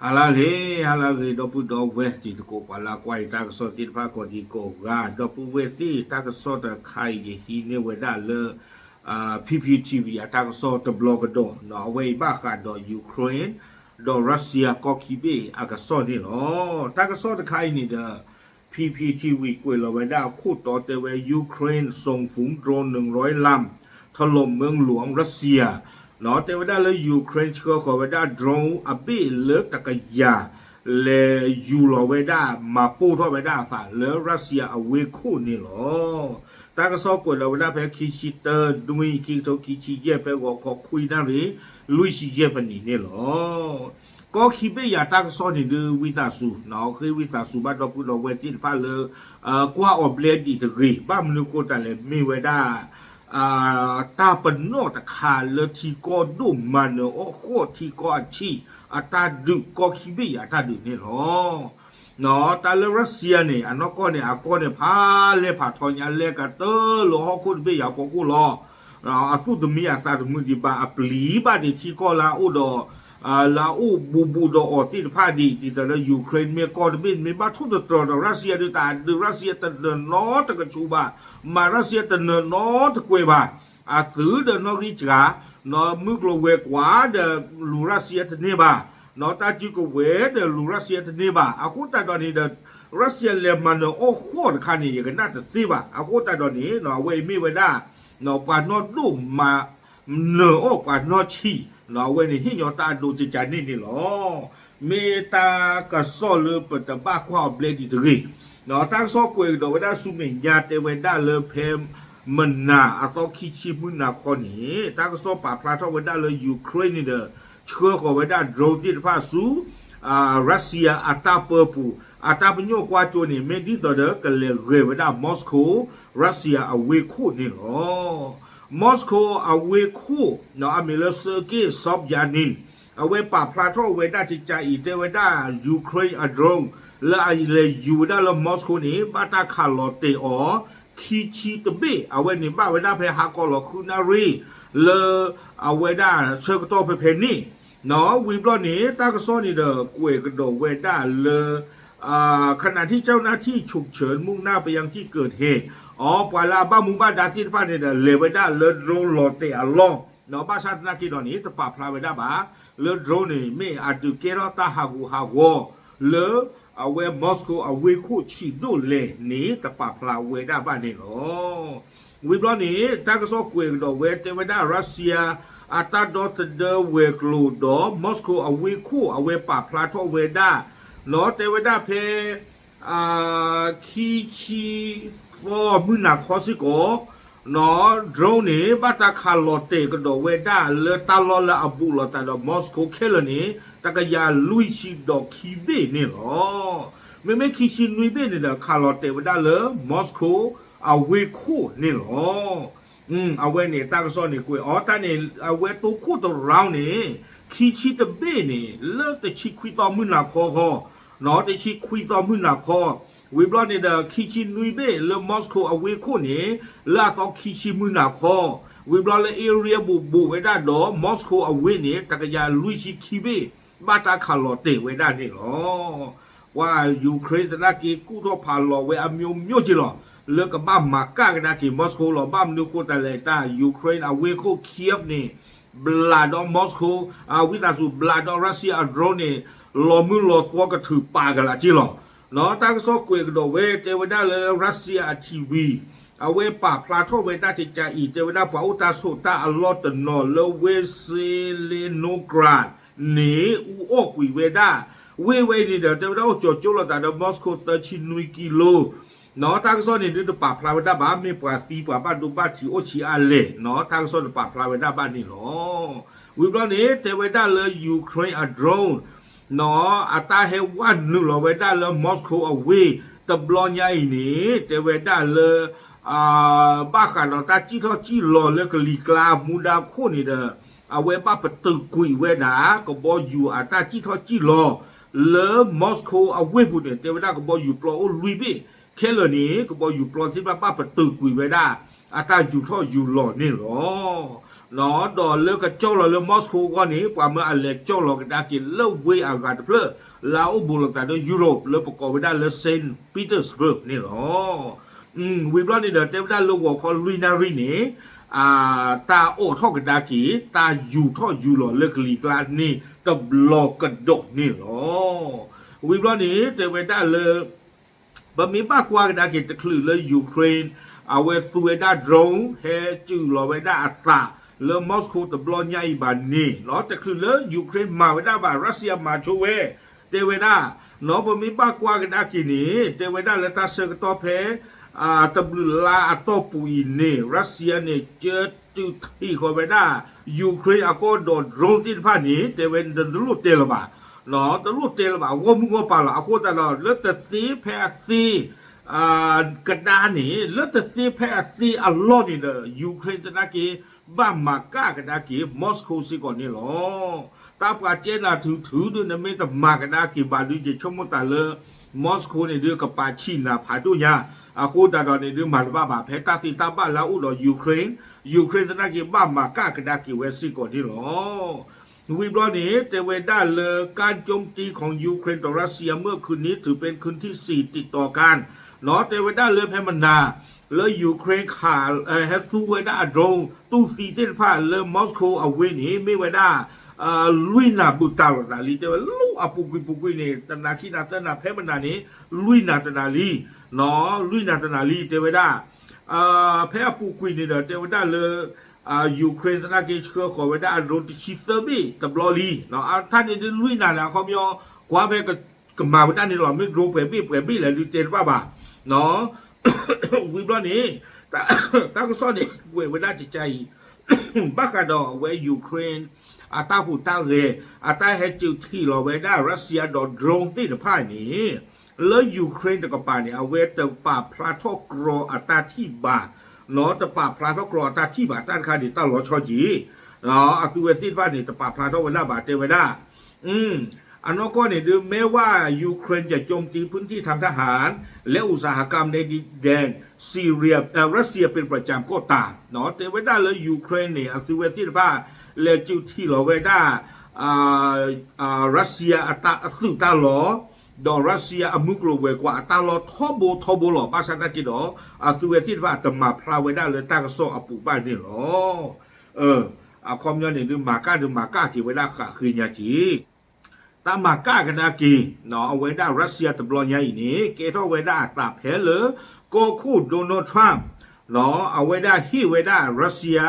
ဟါလၢအဂ့ၤ, ဟါလၢအဂ့ၤ ဒီပုၢ်ဒီဝဲၢ်တံၤသကိး ပှၤလၢကွၢ်ယတၢ်ကစီၣ်သ့ၣ်တဖၣ်ကိးဒံကိးဂၤ, ဒီပုၢ်ဝဲၢ်သ့ၣ် တၢ်ကစီၣ်တခါအံၤ ယဟံးန့ၢ်ဝဲဒၣ်လၢ P P T V အတၢ်ကစီၣ်တဘျီကဒီး, အဝဲအံၤဘၣ်ဃးဒီး Ukraine ဒီး Russia ကီၢ်ခံဘ့ၣ်အကစီၣ်န့ၣ်လီၤ. တၢ်ကစီၣ်တခါအံၤန့ၣ်ဒီး P P T V ကွဲးလီၤဝဲဒၣ်အခိၣ်တီတဲဝဲ Ukraine ส่งฝูงโดรนหนึ่งร้อยลำ ถล่มเมืองหลวงรัสเซีย တဲဝဲဒၣ်လၢ Ukraine ဆှၢဃီၤဝဲဒၣ် drone အဘ့ၣ်လၢတကယၤ လဲၤယူၤလီၤဝဲဒၣ် မၤပိၢ်ထီၣ်ဝဲဒၣ်အသးလၢ Russia အဝ့ၢ်ခိၣ်န့ၣ်လီၤ. တၢ်ကစီၣ်ကွဲးလီၤဝဲဒၣ်ဖဲခံဆံတၢ နွံ ခံကထိခံဆံယဲၢ် ဖဲဂီၤခီခွံနၣ်ရံၣ် လွံၢ်ဆံယဲၢ်မံးနံးန့ၣ်လီၤ. ကီၢ်ခံဘ့ၣ်ယၤတၢ်ကစီၣ်န့ၣ်ဒုး ဝံသးစူၤ ဃ့ဝံသးစူၤဘၣ်ဒီပုၢ်ဒီဝဲၢ်သ့ၣ်တဖၣ်လၢ ကွၢ်အီၤဘျဲဒံးတဂ့ၤ, ဘၣ်မနုၤဃိတၢ်လဲၣ် မ့ၢ်ဝဲဒၣ် တၢ်ပနီၣ်တခါလၢထံကီၢ်ဒိၣ်မၤနၢၤအီၣ်ဃီၣ်ထံကီၢ်အဆံး အတၢ်ဒုးကီၢ်ခံဘ့ၣ်ယၤတၢ်ဒုးန့ၣ်လီၤ. တၢ်လၢ Russia န့ၣ် အနီၢ်ကီၢ်န့ၣ် အကီၢ်န့ၣ်ဖးလဲၢ်ဖးထီညါ လဲၤကတၢၢ်လၢဟီၣ်ခိၣ်တဘ့ၣ်ယၤဖီခိၣ်လီၤ. အသူၣ်တမံအသးတမုာ်ဒံးဘၣ် အပျံၤဘၣ်ဒံးထံကီၢ်လၢအအိၣ်ဒီး လၢအအိၣ်ဘူးဘူးဒီးအီၤသ့ၣ်တဖၣ်ဒံး ဒ်သိးလၢ Ukraine မ့ၢ်ကီၢ်တဘ့ၣ် မ့ၢ်ဘၣ်ထိၣ်သတြီၤဒီး Russia ဒုးတၢ်ဒုး Russia တနၢၤနီတကဆူးဘၣ်, မၤ Russia တနၢၤနီတကွဲးဘၣ်, အသုးဒီးနီၣ်ဂံၢ်စှၤ, နီၢ်မုၢ်ကျိၤဝဲၤကွာ်ဒီးလူၤ Russia တန့ၢ်ဘၣ်, နီၢ်တၢ်စုကဝဲၤဒီးလူၤ Russia တန့ၢ်ဘၣ်, အဃိသတးဒီးန့ၣ်ဒီး Russia လဲၤမၤနၢၤအီၣ်ဃီၣ်တခါန့ၣ် ယကနၣ်တသ့ဘၣ်, အဃိသတးဒီးန့ၣ် အဝဲအံၤမ့ၢ်ဝဲဒၣ် ပှၤနီၢ်ဒိၣ်မၤ နၢၤအီၣ်ပှၤနီၢ်ဆံး, အဝဲန့ၣ်ဟ့ၣ်ညီတၢ်အဒိတကးန့ၣ်န့ၣ်လီၤ. မ့ၢ်တၢ်ကစီၣ်လၢပတဘၣ်ကွၢ်အီၤဘျဲဒံးတဂ့ၤ, တၢ်ကစီၣ်ကွဲးကဒီးဝဲဒၣ်ဆူမဲာ်ညါတဲဝဲဒၣ်လၢဖဲ မနၤအသီခံဆံမုၢ်နၤခီန့ၣ် တၢ်ကစီၣ်ပာ်ဖျါထီၣ်ဝဲဒၣ်လၢ Ukraine န့ၣ်ဒီး ဆှၢဃီၤဝဲဒၣ် drone သ့ၣ်တဖၣ်ဆူ Russia အတၢ်ပၢပူၤ, အတၢ်ပညိၣ်ကွၢ်ကၠိန့ၣ် မ့ၢ်ဒ်သိးဒီးကလဲၤဂဲၤဝဲဒၣ် Moscow Russia အဝ့ၢ်ခိၣ်န့ၣ်လီၤ. Moscow အဝ့ၢ်ခိၣ် အမံၤလၢ Sergei Sobyanin အဝဲပာ်ဖျါထီၣ်ဝဲဒၣ်ကကးအံၤ တဲဝဲဒၣ် Ukraine အ drone လၢအလဲၤယူၤဝဲဒၣ်လၢ Moscow န့ၣ် ဘၣ်တၢ်ခးလီၤတဲာ်အီၤ ခံဆံတဘ့ၣ်, အဝဲန့ၣ်ဘၣ်ဝဲဒၣ်ဖဲဟါကီးလီၤဃုနၣ်ရံၣ် လၢအဝဲဒၣ်ဆၢကတီၢ်ဖဲဖဲန့ၣ် ဝံၤဘျီန့ၣ် တၢ်ကစီၣ်န့ၣ်ဒီးကွဲးကဒီးဝဲဒၣ်လၢ ขณะที่เจ้าหน้าที่ฉุกเฉินมุ่งหน้าไปยังที่เกิดเหตุ အီ ပှၤလၢအဘၣ်မူဘၣ်ဒါသ့ၣ်တဖၣ်န့ၣ်ဒီး လဲၤဝဲဒၣ်လၢ drone လီၤတဲာ်အလီၢ်, ဘၣ်ဆၣ်သနာ်က့ဒီးန့ၣ် တပာ်ဖျါဝဲဒၣ်ဘၣ် လၢ drone န့ၣ် မ့ၢ်အဒုးကဲထီၣ်တၢ်ဟးဂူာ်ဟးဂီၤ လၢအဝဲ Moscow အဝ့ၢ်ခိၣ်ဆံးဒိၣ်လဲၣ်န့ၣ် တပာ်ဖျါဝဲဒၣ်ဘၣ်န့ၣ်လီၤ. ဝံၤဘျီန့ၣ် တၢ်ကစီၣ်ကွဲးကဒီးဝဲတဲဝဲဒၣ် Russia အတၢ်ဒီသဒၢဝဲၤကျိၤဒီး Moscow အဝ့ၢ်ခိၣ် အဝဲပာ်ဖျါထီၣ်ဝဲဒၣ် နီၢ်တဲဝဲဒၣ်ဖဲ ခံဆံသီမုၢ်နၤခီစ့ၢ်ကီး drone န့ၣ် ဘၣ်တၢ်ခးလီၤတဲာ်ကဒီးဝဲဒၣ်လၢတၢ်လီၢ်လၢအဘူးလီၤသးဒီး Moscow ခဲလၢာ်န့ၣ် တကယၤလွံၢ်ဆံဒီးခံဘ့ၣ်န့ၣ်လီၤ. မ့မ့ၢ်ခံဆံနွံဘ့ၣ်န့ၣ်ဒီး ခးလီၤတဲာ်ဝဲဒၣ်လၢ Moscow အဝ့ၢ်ခိၣ်န့ၣ်လီၤ. အဝဲန့ၣ်တၢ်ကစီၣ်န့ၣ်ကွဲးအီၤ တၢ်န့ၣ် အဝဲတိခိၣ်တ round န့ၣ် ခံဆံတဘ့ၣ်န့ၣ် လၢတဆံခွံသီမုၢ်နၤခီဃီ တဆံခွံသီမုၢ်နၤခီ ဝံၤဘျီန့ၣ်ဒီး ခံဆံနွံဘ့ၣ်လၢ Moscow အဝ့ၢ်ခိၣ်န့ၣ် လၢအသီခံဆံမုၢ်နၤခီ ဝံၤဘျီလၢ area ဘူးဘူးဝဲဒၣ်ဒီး Moscow အဝ့ၢ်န့ၣ် တကယၤလွံၢ်ဆံခံဘ့ၣ် ဘၣ်တၢ်ခးလီၤတဲာ်ဝဲဒၣ်န့ၣ်လီၤ. ပှၤ Ukraine သနာ်က့ ကူၣ်ထီၣ်ဖးလီၤဝဲအ မျိုးမျိုး က့လီၤ လၢကဘၣ်မၤကၣ်ကဒါက့ၤ Moscow လီၤ. ဘၣ်မနုၤဃိတၢ်လဲၣ် တၢ် Ukraine အဝ့ၢ်ခိၣ် Kyiv န့ၣ် ဘျးဒီး Moscow ဝံသးစူၤ ဘျးဒီး Russia အ drone န့ၣ် လီၤမုၢ်လီၤသီကထုးပာ်ကလာ်က့လီၤ. တၢ်ကစီၣ်ကွဲးကဒီးဝဲ တဲဝဲဒၣ်လၢ Russia အ TV အဝဲပာ်ဖျါထီၣ်ဝဲဒၣ်ကကးအံၤ တဲဝဲဒၣ် ပှၤအိၣ်တၢ်ဆိးတၢ်အလီၢ်တနီၤလၢ ဝ့ၢ် Leningrad န့ၣ် အူအီၣ်ကွံာ်ဝဲဒၣ် ဝ့ၢ်ဝဲအံၤန့ၣ်ဒီး တဲဝဲဒၣ်အိၣ်ကၠီၤကၠိလိာ်သးဒီး Moscow သၢဆံနွံကံလိ တၢ်ကစီၣ်န့ၣ်ဒုးတပာ်ဖျါဝဲဒၣ်ဘၣ် မ့ၢ်ပှၤသံပှၤဘၣ်ဒိဘၣ်ထံးအိၣ်ဆံးအါလဲၣ် တၢ်ကစီၣ်တပာ်ဖျါဝဲဒၣ်ဘၣ်န့ၣ်လီၤ. ဝံၤဘျီန့ၣ် တဲဝဲဒၣ်လၢ Ukraine အ drone အတၢ်ဟဲဝဲနုာ်လီၤဝဲဒၣ်လၢ Moscow အဝ့ၢ်တဘျီညါအံၤန့ၣ် တဲဝဲဒၣ်လၢ ဘၣ်ဃးဒီးတၢ်စံၣ်ထီၣ်စံၣ်လီၤလၢကလံၤကျါမူဒါခိၣ်န့ၣ်ဒီး အဝဲဘၣ်ပတုာ်ကွံာ်ဝဲဒၣ် ကဘီယူၤအတၢ်စံၣ်ထီၣ်စံၣ်လီၤ လၢ Moscow အဝ့ၢ်ပူၤန့ၣ် တဲဝဲဒၣ်ကဘီယူၤပျီအိၣ်လွံၢ်ဘ့ၣ် ခဲလၢာ်န့ၣ် ကဘီယူၤပျီသ့ၣ်တဖၣ်ဘၣ်ပတုာ်ကွံာ်ဝဲဒၣ် အတၢ်ယူၤထီၣ်ယူၤလီၤန့ၣ်လီၤ. ဒီးလၢကကၠီၣ်လီၤလၢ Moscow အဂီၢ်န့ၣ် ပှၤမၢအလဲၤကၠီၣ်လီၤကဒါက့ၤလၢဝ့ၢ်အဂၤတဖျၢၣ် လၢအအိၣ်ဘူးလိာ်သးဒီး Europe လၢပကိးဝဲဒၣ်လၢ Saint Petersburg န့ၣ်လီၤ. ဝံၤဘျီန့ၣ်ဒီး တဲဝဲဒၣ်လၢဂီၤခီလွံၢ်နၣ်ရံၣ်န့ၣ် တၢ်အိးထီၣ်ကဒါက့ၤ တၢ်ယူၤထီၣ်ယူၤလီၤလၢကလံၤကျါန့ၣ်တဘျီကဒီးန့ၣ်လီၤ. ဝံၤဘျီန့ၣ် တဲဝဲဒၣ်လၢ ပမ့ၢ်ဘၣ်ကွၢ်ကဒါက့ၤတချုးလၢ Ukraine အဝဲသူဝဲဒၣ် drone ဟဲစူးလီၤဝဲဒၣ်အသးလၢ Moscow တဘျီညါအံၤဘၣ်န့ၣ် တချုးလၢ Ukraine မၤဝဲဒၣ်ဘၣ် Russia မၤဆိဝဲ တဲဝဲဒၣ် နီၢ်ပမ့ၢ်ဘၣ်ကွၢ်ကဒါက့ၤန့ၣ် တဲဝဲဒၣ်လၢတၢ်ဆၢကတီၢ်ဖဲ တဘျုးလါအတီၢ်ပူၤအံၤန့ၣ် Russia န့ၣ် ကၢတုးထံၣ်ဃီၤဝဲဒၣ် Ukraine အကီၢ်ဒီး drone သ့ၣ်တဖၣ်န့ၣ် တဲဝဲတလိၣ်တဲလၢၤဘၣ်, တလိၣ်တဲလၢၤဘၣ် ဂီၢ်မုၢ်ဂီၢ်ပၤလီၤ. အဃိသတးဒီး လၢတသ့ဖဲအသ့ ကဒါန့ၣ် လၢတသ့ဖဲအသ့အလီၢ်န့ၣ်ဒီး Ukraine သနာ်က့ ဘၣ်မၤကၣ်ကဒါက့ၤ Moscow စ့ၢ်ကီးန့ၣ်လီၤ. တၢ်ပှၤကဲနၤထုထုဒုး နမ့ၢ်တမၤကဒါက့ၤဘၣ်ဒုး ယဆိကမိၣ်သးလၢ Moscow န့ၣ်ဒုး ကပာ်ဆံးနၤဖးဒိၣ်ညါ, အဃိသတးဒီးန့ၣ်ဒုး မၤတဘၣ်ဘၣ် ဖဲတၢ်သ့တၢ်ဘၣ်လၢအအိၣ်ဒီး Ukraine, Ukraine သနာ်က့ ဘၣ်မၤကၣ်ကဒါက့ၤဝဲစ့ၢ်ကီးန့ၣ်လီၤ. ဝံၤဘျီန့ၣ် တဲဝဲဒၣ်လၢ การโจมตีของยูเครนต่อรัสเซียเมื่อคืนนี้ถือเป็นคืนที่สี่ติดต่อกัน နီၢ် တဲဝဲဒၣ်လၢဖဲမနၤ လၢ Ukraine ခး ဟဲသူဝဲဒၣ်အ drone တူၢ်သံသ့ၣ်တဖၣ်လၢ Moscow အဝ့ၢ်န့ၣ် မ့ၢ်ဝဲဒၣ် လွံၢ်နၤဘူးတံၢ်လိာ်သးလံ တဲဝဲလၢအပူၤကွံာ်ပူၤကွံာ်န့ၣ် တနၤခံနၤသၢနၤဖဲမနၤန့ၣ် လွံၢ်နၤတနၤလံ, နီၢ် လွံၢ်နၤတနၤလံ တဲဝဲဒၣ် ဖဲအပူၤကွံာ်န့ၣ်ဒီး တဲဝဲဒၣ်လၢ Ukraine သနာ်က့ဆှၢဃီၤဝဲဒၣ်အ drone တဆံသၢဘ့ၣ်တဘျီလံ, အတၢ်န့ၣ်ဒုးလွံၢ်နၤန့ၣ် အခီပညီ ကွၢ်ဖဲကမၤဝဲဒၣ်န့ၣ်လီၤ မ့ၢ် drone ပှဲၤဘ့ၣ်ပှဲၤဘ့ၣ်လဲၣ်ဒုးတဲတဘၣ်ဘၣ်, ဝံၤဘျီန့ၣ် တၢ်ကစီၣ်န့ၣ် ကွဲးဝဲဒၣ်ကကါအံၤ ဘၣ်ဃးဒီးအဝဲ Ukraine အတၢ်ဟူးတၢ်ဂဲၤ အတၢ်ဟဲကၠူးထံၣ်လီၤဝဲဒၣ် Russia ဒီး drone သ့ၣ်တဖၣ်န့ၣ် လၢ Ukraine တကပၤန့ၣ် အဝဲတပာ်ဖျါထီၣ်ကြီအတၢ်ထံၣ်ဘၣ်, နီၢ် တပာ်ဖျါထီၣ်ကြီအတၢ်ထံၣ်ဘၣ် တၢ်တခါန့ၣ် တၢ်လီၤဆီက့ၤ အသုဝဲသ့ၣ်တဖၣ်န့ၣ် တပာ်ဖျါထီၣ်ဝဲဒၣ်ဘၣ် တဲဝဲဒၣ် အနီၢ်ကီၢ်န့ၣ်ဒုး แม้ว่า ยูเครน จะโจมตีพื้นที่ทางทหาร และอุตสาหกรรมในดินแดนซีเรีย เอ่อ รัสเซียเป็นประจำก็ตาม နီၢ် တဲဝဲဒၣ်လၢ Ukraine န့ၣ် အသုဝဲသ့ၣ်တဖၣ် လဲၤကၠူးထံၣ်လီၤဝဲဒၣ် Russia အတၢ်အသုးတၢ်လီၢ် ဒီး Russia အမုၢ်ကျိၤဝဲၤကွာ်အတၢ်လီၢ်ထီဘိထီဘိလီၤ. ဘၣ်ဆၣ်သနာ်က့ဒီး အသုဝဲသ့ၣ်တဖၣ်တမၤဖျါဝဲဒၣ်လၢတၢ်ကစီၣ်အပူၤဘၣ်န့ၣ်လီၤ. အခီပညီန့ၣ်ဒုး မၤကၣ်ဒုးမၤကၣ်က့ၤဝဲဒၣ်ဃးဃ့ညါက့ၤ တၢ်မၤကၣ်ကဒါက့ၤ အဝဲဒၣ် Russia တဘျီညါအံၤန့ၣ် ကဲထီၣ်ဝဲဒၣ်အသးဖဲလၢ ကီၢ်ခိၣ် Donald Trump အဝဲဒၣ်ဟ့ၣ်ဝဲဒၣ် Russia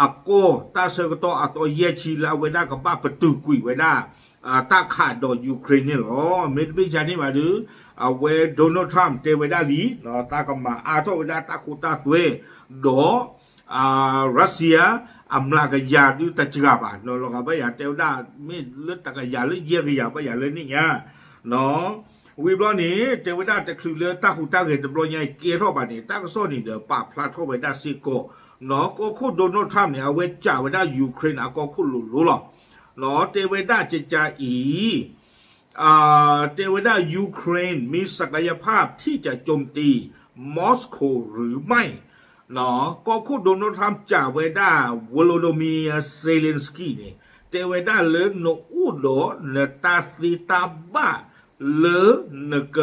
အကီၢ်တၢ်ဆၢကတီၢ်အသီယဲၢ်ဆံလၢအဝဲဒၣ်ကဘၣ်ပတုာ်ကွံာ်ဝဲဒၣ် တၢ်ခးဒီး Ukraine န့ၣ်လီၤ. မ့တမ့ၢ်ယၤန့ၣ်ဘၣ်ဒီး အဝဲ Donald Trump တဲဝဲဒၣ်လံ တၢ်ကမၤအါထီၣ်ဝဲဒၣ်တၢ်ခိတၢ်သွဲ ဒီး Russia အမျးကယၤဒုးတစှၤဘၣ် နီၢ် လီၤဂာ်ဘၣ်ယၤတဲဝဲဒၣ် မ့ၢ်လၢတကယၤလၢယဲၢ်ကယၤဘၣ်ယၤလၢန့ၣ်ညါ ဝံၤဘျီန့ၣ် တဲဝဲဒၣ်တချုးလၢတၢ်ဟူးတၢ်ဂဲၤတဘျီညါအံၤကဲထီၣ်ဘၣ်န့ၣ် တၢ်ကစီၣ်န့ၣ်ဒီးပာ်ဖျါထီၣ်ဝဲဒၣ်စ့ၢ်ကီး နီၢ် ကီၢ်ခိၣ် Donald Trump န့ၣ် အဝဲစံးဝဲဒၣ် Ukraine အကီၢ်ခိၣ်လိၤလိၤလီၤ. နီၢ် တဲဝဲဒၣ်ကကါအံၤ တဲဝဲဒၣ် Ukraine มีศักยภาพที่จะโจมตี Moscow หรือไม่ နီၢ် ကီၢ်ခိၣ် Donald Trump စံးဝဲဒၣ် Volodymyr Zelensky န့ၣ် တဲဝဲဒၣ်လၢနအိၣ်ဒီး နတၢ်သ့တၢ်ဘၣ်လၢနက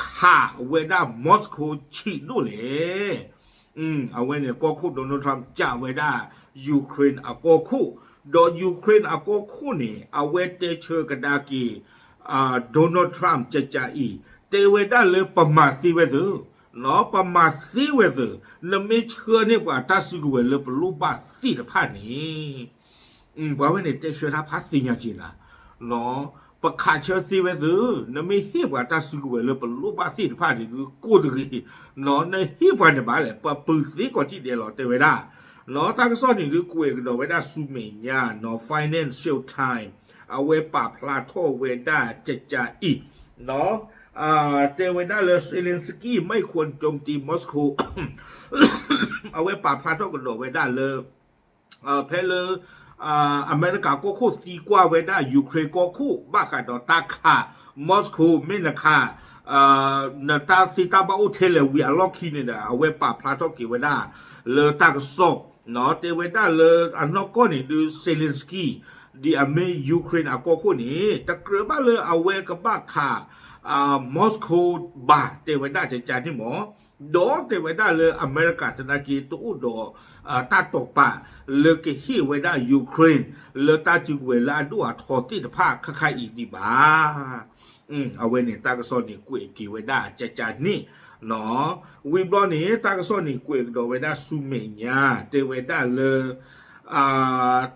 ခးဝဲဒၣ် Moscow ဆံးဒိၣ်လဲၣ်. အဝဲန့ၣ် ကီၢ်ခိၣ် Donald Trump စံးဝဲဒၣ် Ukraine အကီၢ်ခိၣ်, ဒီး Ukraine အကီၢ်ခိၣ်န့ၣ် အဝဲတဲဆၢကဒါက့ၤ Donald Trump ကကါအံၤ တဲဝဲဒၣ်လၢပမၤသ့ဝဲသု, နီၢ် ပမၤသ့ဝဲသု, နမ့ၢ်ဆှၢန့ၢ်ပှၤတၢ်စုကဝဲၤလၢပလိၣ်ဘၣ်သ့ၣ်တဖၣ်န့ၣ် ပှၤဝဲန့ၣ်တဲဆၢတၢ်ဖးသ့ၣ်ညါက့ၤနၤ, နီၢ် ပခးဆၢသ့ဝဲသု, နမ့ၢ်ဟ့ၣ်ပှၤတၢ်စုကဝဲၤလၢပလိၣ်ဘၣ်သ့ၣ်တဖၣ်န့ၣ်ဒုးကိၢ်တဂ့ၤ, နီၢ် နဟ့ၣ်ပှၤန့ၣ်ဘၣ်လဲၣ် ပပုာ်သ့ကိးထံၣ်ဒဲးလီၤ တဲဝဲဒၣ်, နီၢ် တၢ်ကစီၣ်န့ၣ်ဒုးကွဲးကဒီးဝဲဒၣ်ဆူမဲာ်ညါ နီၢ် Financial Times အဝဲပာ်ဖျါထီၣ်ဝဲဒၣ်ကကါအံၤ, နီၢ် တဲဝဲဒၣ်လၢ Zelensky ไม่ควรโจมตี Moscow အဝဲပာ်ဖျါထီၣ်ကဒီးဝဲဒၣ်လၢ ဖဲလၢ အမဲရကၤကီၢ်ခိၣ်သံကွၢ်ဝဲဒၣ် Ukraine ကီၢ်ခိၣ် ဘၣ်ဃးဒီးတၢ်ခး Moscow မ့ၢ်နခး နတၢ်သ့တၢ်ဘၣ်အိၣ်ထဲလဲၣ်ဝံၤအလီၢ်ခံန့ၣ်ဒီး အဝဲပာ်ဖျါထီၣ်က့ၤဝဲဒၣ် လၢတၢ်ကစီၣ် တဲဝဲဒၣ်လၢအနီၢ်ကီၢ်န့ၣ်ဒုး Zelensky ဒ်အမ့ၢ် Ukraine အကီၢ်ခိၣ်န့ၣ် တကြၢးဘၣ်လၢအဝဲကဘၣ်ခး Moscow ဘၣ် တဲဝဲဒၣ်ကကန့ၣ်မ့ၢ် ဒီးတဲဝဲဒၣ်လၢအမဲရကၤသနာ်က့ တအိၣ်ဒီး တၢ်တိာ်ပာ်လၢကဟ့ၣ်ဝဲဒၣ် Ukraine လၢတၢ်စုကဝဲၤလၢအဒိၣ်အထီသ့ၣ်တဖၣ်ခါခါအံၤဒံးဘၣ်. အဝဲန့ၣ်တၢ်ကစီၣ်န့ၣ်ကွဲးက့ၤဝဲဒၣ်ကကန့ၣ် ဝံၤဘျီန့ၣ် တၢ်ကစီၣ်န့ၣ်ကွဲးကဒီးဝဲဒၣ်ဆူမဲာ်ညါ တဲဝဲဒၣ်လၢ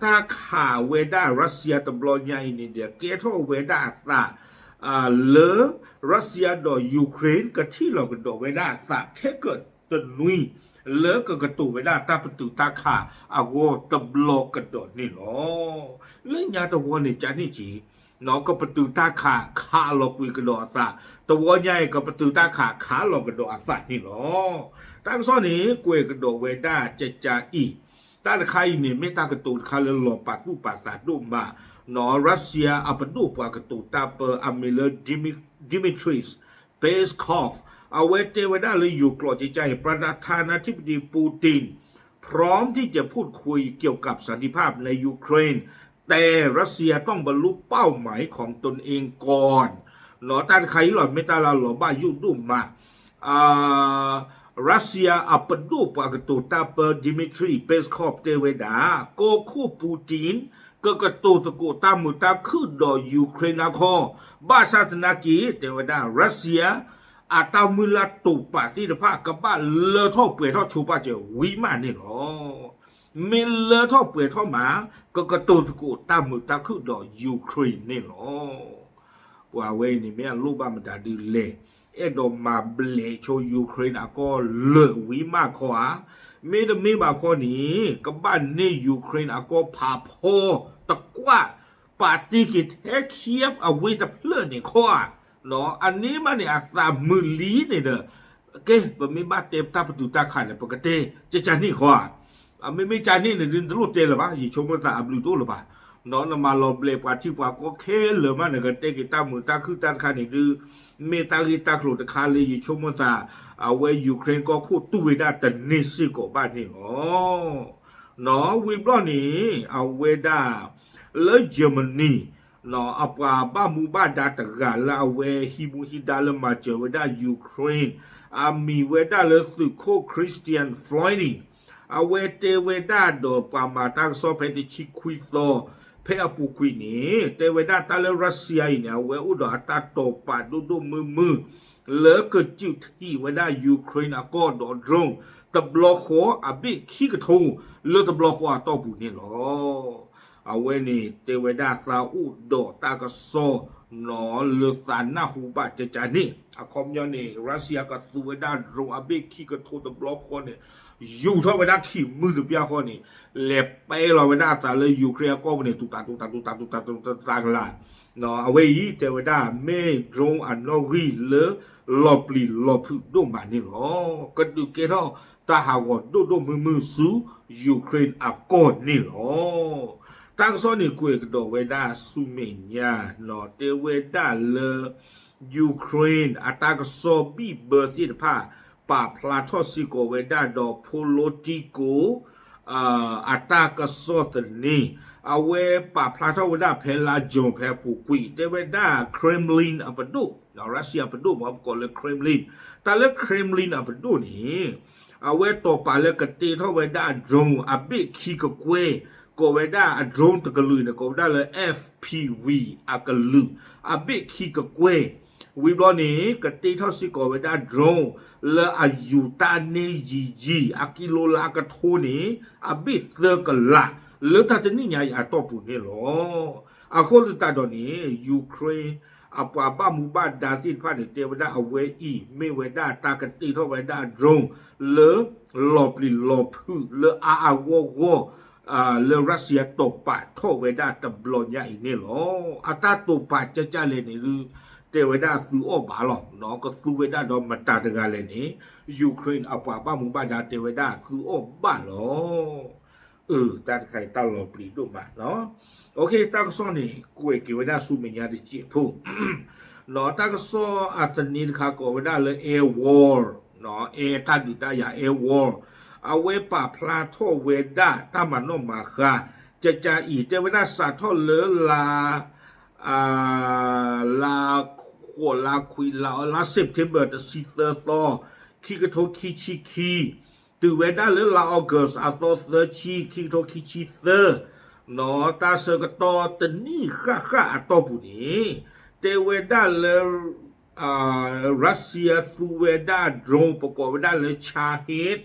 တၢ်ခးဝဲဒၣ် Russia တဘျီညါအံၤန့ၣ်ဒီး ကဲထီၣ်ဝဲဒၣ်အသး လၢ Russia ဒီး Ukraine ကထံၣ်လီၤကဒီးဝဲဒၣ်အသးခဲကတနွံ လၢကကတိၤဝဲဒၣ်တၢ်ပတုာ်တၢ်ခးအဂီၢ်တဘျီကဒီးန့ၣ်လီၤ. လၢညါတဝီန့ၣ် ကန့ၣ်က့ၤ ကပတုာ်တၢ်ခးခးလီၤကွံာ်ကဒီးအသး, တဝီညါအံၤ ကပတုာ်တၢ်ခးခးလီၤကဒီးအသးန့ၣ်လီၤ. တၢ်ကစီၣ်န့ၣ် ကွဲးကဒီးဝဲဒၣ်ကကအံၤ, တၢ်တခါအံၤန့ၣ် မ့ၢ်တၢ်ကတိၤတခါလၢလီၤပာ်သူၣ်ပာ်သးဒိၣ်မး, နီၢ် Russia အပဒိၣ်ပှၤကတိၤတၢ်ပၢအမံၤလၢ Dmitry Peskov အဝဲတဲဝဲဒၣ်လၢယိၤကျိာ်ကကအံၤ ประธานาธิบดีปูติน พร้อมที่จะพูดคุยเกี่ยวกับสันติภาพในยูเครน แต่รัสเซียต้องบรรลุเป้าหมายของตนเองก่อน နီၢ် တၢ်တခါအံၤလီၤ မ့ၢ်တၢ်လၢလီၤဘၣ်ယိၣ်ဒိၣ်မး, Russia အပဒိၣ်ပှၤကတိၤတၢ်ပၢ Dmitry Peskov တဲဝဲဒၣ် ကီၢ်ခိၣ် Putin ကကတိၤသကိးတၢ်မုာ်တၢ်ခုၣ်ဒီး Ukraine အခီ, ဘၣ်ဆၣ်သနာ်က့ တဲဝဲဒၣ် Russia အတၢ်မုၢ်လၢ်တိာ်ပာ်သ့ၣ်တဖၣ် ကဘၣ်လၢထီၣ်ပှဲၤထီၣ်ဆိပာ်စၢၤဝံၤမးန့ၣ်လီၤ. မ့ၢ်လၢထီၣ်ပှဲၤထီၣ်မး ကကတိၤသကိးတၢ်မုာ်တၢ်ခုၣ်ဒီး Ukraine န့ၣ်လီၤ. ပှၤဝဲအံၤန့ၣ် မ့ၢ်အလိၣ်ဘၣ်မတၤဒုးလဲၣ်, အဲၣ်ဒိးမၤဘျဲးဆိ Ukraine အကီၢ်လၢာ်ဝံၤမးခီဧါ, မ့တမ့ၢ်ဘၣ်ခီန့ၣ် ကဘၣ်န့ၢ် Ukraine အကီၢ်ဖးဖီတကွၢ်, ပာ်တ့ၢ်က့ၤထဲ Kyiv အဝ့ၢ်တဖျၢၣ်န့ၣ်ခီဧါ, အန့ၣ်မးန့ၣ် အသးမုာ်လံန့ၣ်ဒီး ကဲ ပမ့ၢ်ဘၣ်တဲတၢ်ပတုာ်တၢ်ခးန့ၣ် ပကတဲကကန့ၣ်ဃီဧါ, အမ့မ့ၢ်ကန့ၣ်န့ၣ်ဒုး နတလိၣ်တဲလၢၤဘၣ်, ယဆိကမိၣ်သးအဘျုးတအိၣ်လၢၤဘၣ်, နမၤလီၤဘျဲးပှၤထံပှၤကီၢ်ခဲလၢာ်မးန့ၣ် ကတဲက့ၤတၢ်မုာ်တၢ်ခုၣ်တၢ်တခါန့ၣ်ဒုး မ့ၢ်တၢ်ဂ့ၢ်တၢ်ကျိၤတခါလၢယဆိကမိၣ်သး အဝဲ Ukraine ကီၢ်ခိၣ်တူၢ်ဝဲဒၣ်တန့ၢ်စ့ၢ်ကီးဘၣ်န့ၣ်လီၤ. နီၢ် ဝံၤဘျီန့ၣ် အဝဲဒၣ် လၢ Germany နီၢ် အပှၤဘၣ်မူဘၣ်ဒါတဂၤလၢအဝဲဟံးမူဟံးဒါလၢမၤစၢၤဝဲဒၣ် Ukraine အမံၤဝဲဒၣ်လၢသုးခိၣ် Christian Freeland အဝဲတဲဝဲဒၣ်ဒီးပှၤမၤတၢ်ကစီၣ်ဖဲတဆံခွံသီ ဖဲအပူၤကွံာ်န့ၣ် တဲဝဲဒၣ်တၢ်လၢ Russia အံၤန့ၣ် အဝဲအိၣ်ဒီးအတၢ်တိာ်ပာ်ဒိၣ်ဒိၣ်မုၢ်မုၢ် လၢကစုးထံၣ်ဝဲဒၣ် Ukraine အကီၢ်ဒီး drone တဘျီဃီအဘ့ၣ်ခံကထိ လၢတဘျီဃီအတီၢ်ပူၤန့ၣ်လီၤ. အဝဲန့ၣ်တဲဝဲဒၣ်သးအိၣ်ဒီးတၢ်ကစီၣ်နီၢ် လၢသးနၢ်ဟူဘၣ်ကကန့ၣ် အခီပညီန့ၣ် Russia ကသူဝဲဒၣ် drone အဘ့ၣ်ခံကထိတဘျီဃီန့ၣ် ယူၤထီၣ်ဝဲဒၣ်ခံမုၢ်တပျၢ်ဃီန့ၣ် လဲၤပဲလီၤဝဲဒၣ်အသးလၢ Ukraine အကီၢ်ပူၤန့ၣ် တူၢ်တၢ်တူၢ်တၢ်တူၢ်တၢ်တူၢ်တၢ်တူၢ်တၢ်ကလၤ အဝဲအံၤတဲဝဲဒၣ် မ့ၢ် drone အနီၣ်ဂံၢ်လၢလီၤပျံၤလီၤဖုးဒိၣ်မးန့ၣ်လီၤ. ကဒုးကဲထီၣ်တၢ်ဟးဂီၤဒိၣ်ဒိၣ်မုၢ်မုၢ်ဆူ Ukraine အကီၢ်န့ၣ်လီၤ. တၢ်ကစီၣ်န့ၣ်ကွဲးကဒီးဝဲဒၣ်ဆူမဲာ်ညါနီၢ် တဲဝဲဒၣ်လၢ Ukraine အတၢ်ကစီၣ်ဘံၣ်ဘၢသ့ၣ်တဖၣ် ပာ်ဖျါထီၣ်စ့ၢ်ကီးဝဲဒၣ်ဒီး Politico အတၢ်ကစီၣ်သန့ အဝဲပာ်ဖျါထီၣ်ဝဲဒၣ်ဖဲလါ June ဖဲအပူၤကွံာ် တဲဝဲဒၣ် Kremlin အပဒိၣ် Russia အပဒိၣ်မ့ၢ်ပကိးလၢ Kremlin တၢ်လၢ Kremlin အပဒိၣ်န့ၣ် အဝဲတိာ်ပာ်လၢကတ့ထီၣ်ဝဲဒၣ် drone အဘ့ၣ်ခံကကွဲၢ် ကိးဝဲဒၣ်အ drone တကလုာ်န့ၣ် ကိးဝဲဒၣ်လၢ FPV အကလုာ် အဘ့ၣ်ခံကကွဲၢ် ဝံၤဘျီန့ၣ် ကတ့ထီၣ်စ့ၢ်ကီးဝဲဒၣ် drone လၢအယူၤတၢ်န့ၢ်ယံၤယံၤ အကံလိလါကထိန့ၣ် အဘ့ၣ်သၢကလး လၢတၢ်တနံၣ်ညါအံၤအတီၢ်ပူၤန့ၣ်လီၤ. အဃိသတးဒီးန့ၣ် Ukraine အပှၤဘၣ်မူဘၣ်ဒါသ့ၣ်တဖၣ်န့ၣ် တဲဝဲဒၣ်အဝဲအံၤ မ့ၢ်ဝဲဒၣ်တၢ်ကတ့ထီၣ်ဝဲဒၣ် drone လၢလီၤပျံၤလီၤဖုးလၢအါအါဂီၢ်ဂီၢ် လၢ Russia တိာ်ပာ်ထီၣ်ဝဲဒၣ်တဘျီညါအံၤန့ၣ်လီၤ. အတၢ်တိာ်ပာ်ကကလဲၣ်န့ၣ်ဒုး တဲဝဲဒၣ်သုအီၣ်ဘၣ်လီၤ. ကသူဝဲဒၣ်ဒီးမတၤတဂၤလဲၣ်န့ၣ် Ukraine အပှၤဘၣ်မူဘၣ်ဒါတဲဝဲဒၣ်သုအီၣ်ဘၣ်လီၤ. အၢ တၢ်တခါအံၤတၢ်လီၤပျံၤဒိၣ်မးနီၤ. တၢ်ကစီၣ်န့ၣ် ကွဲးက့ၤဝဲဒၣ်ဆူမဲာ်ညါတစဲးဖိ တၢ်ကစီၣ်အသန့တခါကိးဝဲဒၣ်လၢ air war, air တၢ်ဒုးတၢ်ယၤ air war, အဝဲပာ်ဖျါထီၣ်ဝဲဒၣ်တၢ်မၤနီၣ်မၤဃါ ကကါအံၤ တဲဝဲဒၣ်စးထီၣ်လၢလါ လါဃိးလါခွံလါ လါ September တဆံသၢသီ ခံကထိခံဆံခံ တုၤဝဲဒၣ်လၢလါ August အသီသၢဆံ ခံကထိခံဆံသၢ တၢ်ဆၢကတီၢ်တနံၣ်ဃၣ်ဃၣ်အတီၢ်ပူၤန့ၣ် တဲဝဲဒၣ်လၢ Russia သူဝဲဒၣ် drone ပကိးဝဲဒၣ်လၢ Shahed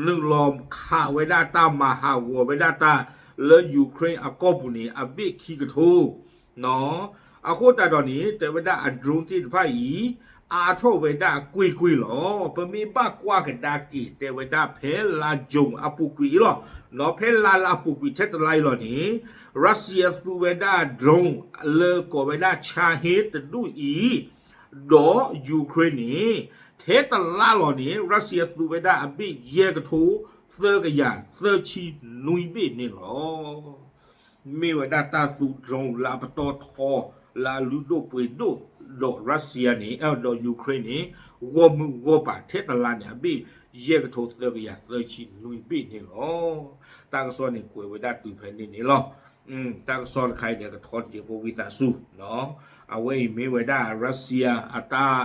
နုာ်လီၤခးဝဲဒၣ်တၢ်မၤဟးဂီၤဝဲဒၣ်တၢ်လၢ Ukraine အကီၢ်ပူၤန့ၣ် အဘ့ၣ်ခံကထိ အဃိသတးဒီးန့ၣ် တဲဝဲဒၣ်အ drone သ့ၣ်တဖၣ်အံၤ အါထီၣ်ဝဲဒၣ်ကွ့ၢ်ကွ့ၢ်လီၤ. ပမ့ၢ်ဘၣ်ကွၢ်ကဒါက့ၤ တဲဝဲဒၣ်ဖဲလါ June အပူၤကွံာ်အံၤလီၤ. ဖဲလါလၢအပူၤကွံာ်ထဲတလါအံၤလီၤန့ၣ် Russia သူဝဲဒၣ် drone လၢကိးဝဲဒၣ် Shahed တဒူၣ်အံၤ ဒီး Ukraine န့ၣ် ထဲတလါလီၤန့ၣ် Russia သူဝဲဒၣ်အဘ့ၣ်ယဲၢ်ကထိ သၢကယၤသၢဆံနွံဘ့ၣ်န့ၣ်လီၤ. မ့ၢ်ဝဲဒၣ်တၢ်သူ drone လၢအပတီၢ်ထီ လၢအလုၢ်ဒိၣ်ပှ့ၤဒိၣ်ဒီး Russia န့ၣ် ဒီး Ukraine န့ၣ် ဂီၢ်မုၢ်ဂီၢ်ပၤထဲတလါန့ၣ် အဘ့ၣ်ယဲၢ်ကထိသၢကယၤသၢဆံနွံဘ့ၣ်န့ၣ်လီၤ. တၢ်ကစီၣ်န့ၣ်ကွဲးဝဲဒၣ်တုၤဖဲန့ၣ်န့ၣ်လီၤ. တၢ်ကစီၣ်တခါအံၤဒီးကထီတက့ၢ်ဖိဝံသးစူၤ အဝဲအံၤမ့ၢ်ဝဲဒၣ် Russia အတၢ်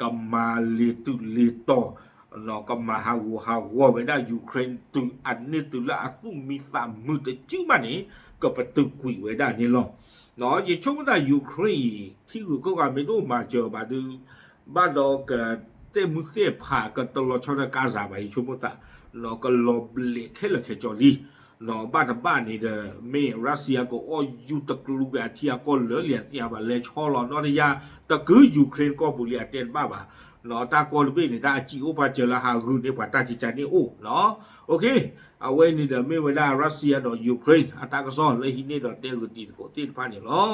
ကမၤလ့ၤတုၤလ့ၤတီၤ ကမၤဟးဂူာ်ဟးဂီၤဝဲဒၣ် Ukraine တုၤအန့ၢ်တုၤလၢအသူၣ်မံသးမုာ်တစုမးန့ၣ် ကပတုာ်ကွံာ်ဝဲဒၣ်န့ၣ်လီၤ. ယဆိကမိၣ်သး Ukraine အံၤ ထံဂုၤကီၢ်ဂၤမ့ၢ်တအိၣ်မၤစၢၤဘၣ်ဒီး ဘၣ်ဒီးကတဲာ်မုၢ်သ့ၣ်ဖးကတလီၤဆီဒီး Gaza ဘၣ် ယဆိကမိၣ်သး ကလီၤဘျဲးခဲလၢာ်ခဲဆ့လံ. ဘၣ်တဘၣ်န့ၣ်ဒီး မ့ၢ် Russia ကအီၣ်ယူၢ်တကျူဝဲအထံအကီၢ်လၢာ်လံအသ့ၣ်ညါဘၣ် လဲၤဆီလီၤနီတယါ တကု Ukraine ကီၢ်ပူၤလံအတဲတဘၣ်ဘၣ်. တၢ်ကီတဘ့ၣ်န့ၣ် တၢ်အစံးအိၣ်ပာ်စၢၤလၢဟးဂုာ်န့ၢ်ပှၤတၢ်ကံကါန့ၣ်အိၣ်. အဝဲန့ၣ်ဒီးမ့ၢ်ဝဲဒၣ် Russia ဒီး Ukraine အတၢ်ကစီၣ်လၢဟံးန့ၢ်ဒီးတဲဂုာ်တံၤသကိးသ့ၣ်တဖၣ်န့ၣ်လီၤ.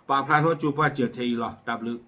ပာ်ဖျါထီၣ်ကၠိပာ်စၢၤထဲအံၤလီၤ. တၢ်ဘျုး